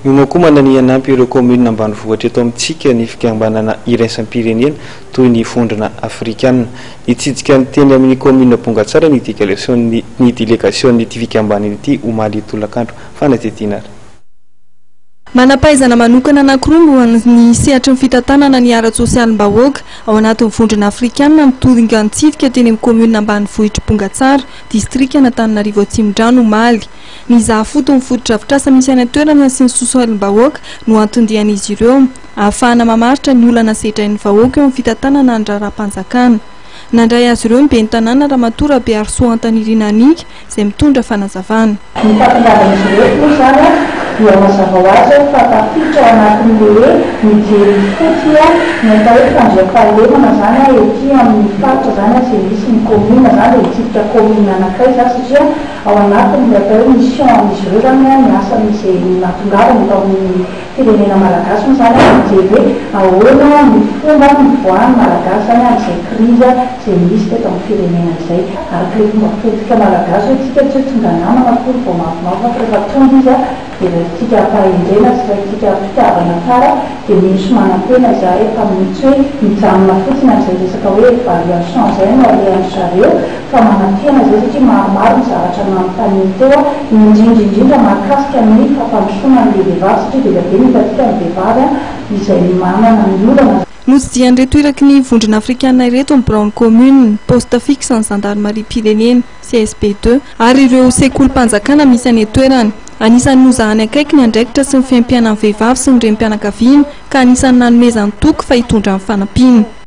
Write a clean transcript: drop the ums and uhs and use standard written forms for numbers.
Miomakomana ny hanampy ireo kaominina ambanivohitra eto amintsika ny fikambanana iraisam-pirenena toy ny Vondrona Afrikanina. Nitsidika ny teny amin'ny kaominina Bongatsara ny ny delegasion'ity fikambanana ity omaly tolakandro. Fanadihadiana ary. Manam-pahaizana manokana anankiroa momba ny sehatry ny fitantanana ny ara-tsosialim-bahoaka ao anatin'ny Vondrona Afrikanina no tonga nitsidika teny amin'ny kaominina ambanivohitr'i Bongatsara, distrikan'Antananarivo Atsimondrano omaly. Nizaha fotony fotodrafitrasa misy any an-toerana sy ny sosialim-bahoaka no anton-dian'izy ireo, ahafahana mamaritra ny olana sedrain'ny vahoaka eo amin'ny fitantanana ny raharaham-panjakana. Nandray azy ireo ny ben'ny tanàna Ramatoa Rabearisoa Antanirina Annick izay mitondra fanazavana. Ny fahatongavan'izy ireo moa izany dia mazava ho azy fa tafiditra ao anatin'ilay hoe mijery ifotony ny atao hoe fandriampahalemana izany ety amin'ny faritra izany izay misy ny commune izany dia hitsidika commune anankiray izany satria ao anatin'ilay atao hoe mission amin'izy ireo izany ny asan'izay nahatongavany eto amin'ny firenena malagasy moa izany mijery hoe ahoana ny fomba nivoahan'ny malagasy izany amin'izay crise izay nisy teto amin'ny firenena izay. Araka ilay fomba fitenintsika malagasy hoe tsika tsy hoe tonga namana akory vao mafimafy fa rehefa tonga izy dia raisintsika am-pahendrena sy raisintsika am-pitiavana tsara dia mino sy manantena izahay fa tsy hoe mijanona fotsiny amin'izay resaka hoe évaluation izay no alehan-dry zareo fa manantena izay satria maromaro ny zavatra nanontaniany teo indrindra indrindra mahakasika ny fampandrosoana an'ilay vehivavy satria be dia be ny hitantsika ny vehivavy izay manana ny olana. Notsidihan'ireto iraky ny Vondrona Afrikana ireto ny biraon'ny kaominina, poste fixe ny zandarimariam-pirenena, CSB ii, ary ireo sekolim-panjakana misy any an-toerana. Anisan'ny nozahany akaiky ny andraikitra sy ny fiaimpiainan'ny vehivavy sy ny renim-pianakaviana ka anisan'ny nanomezany toky fa hitondra ny fanampiana.